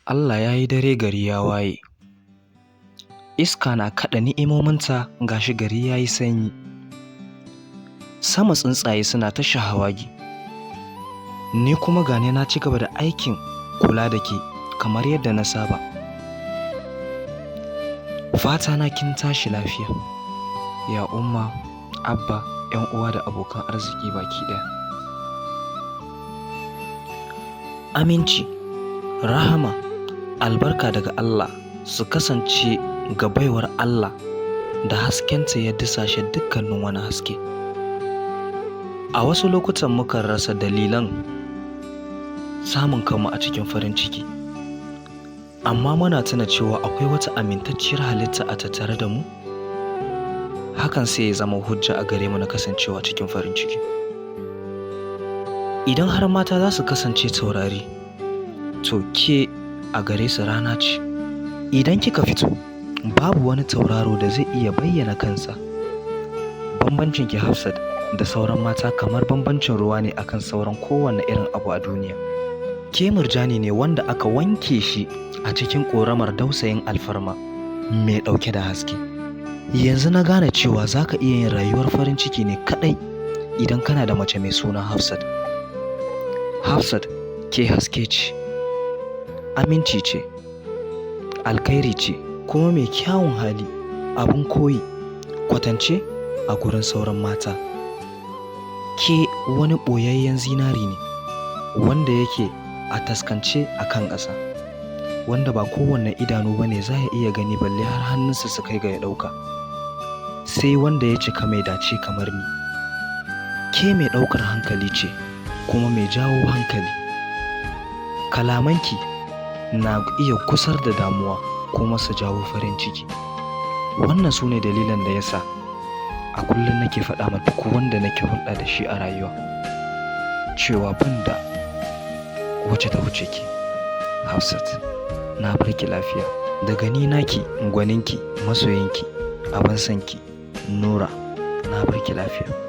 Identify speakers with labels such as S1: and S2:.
S1: Allah ya yi dare, gari ya waye. Iska na kaɗa ni'imominta, gashi gari ya yi sanyi. Sama tsuntsaye suna ta shahawagi. Ni kuma gane na ci gaba da aikin kula da ke kamar yadda na saba. Fata na kin tashi lafiya. Ya Umma, Abba, 'yan uwa da abokan arziki baki ɗaya. Aminci, rahama, albarka daga Allah su kasance ga baiwar Allah da haskenta ya dusashe dukkanin wani haske. A wasu lokutan mukan rasa dalilan samun kanmu a cikin farin ciki. Amma muna tuna cewa akwai wata amintacciyar halitta a tattare da mu. Hakan sai ya zama hujja a gare mu na kasancewa cikin farin ciki. Idan har mata za su kasance taurari, to ke a gare su rana ce. Idan kika fito, babu wani tauraro da zai iya bayyana kansa. Bambancin ki, Hafsat, da sauran mata kamar bambancin ruwa ne akan sauran kowane irin abu a duniya. Ke murjani ne wanda aka wanke shi a cikin ƙoramar dausayin alfarma mai ɗauke da haske. Yanzu na gane cewa za ka iya yin rayuwar farin ciki ne kaɗai idan kana da mace mai suna Hafsat. Hafsat, ke haske ce, aminci ce, alkhairi ce, kuma mai kyawun hali, abin koyi, kwatance a gurin sauran mata. Ke wani ɓoyayyen zinari ne wanda yake a taskance a kan ƙasa, wanda ba kowanne idanu ba ne za ya iya gani, balle har hannunsa su kai ga ya ɗauka. Sai wanda ya cika mai dace kamar ni. Ke mai ɗaukar hankali ce, kuma mai jawo hankali. Kalamanki na iya gusar da damuwa kuma su jawo farin ciki. Wannan su ne dalilan da ya sa a kullum nake faɗa ma duk wanda nake hulɗa da shi a rayuwa cewa ban da wacce ta wuce ki. Hafsat, na barki lafiya. Daga ni naki, gwaninki, masoyinki, abin sanki, Nura, na barki lafiya.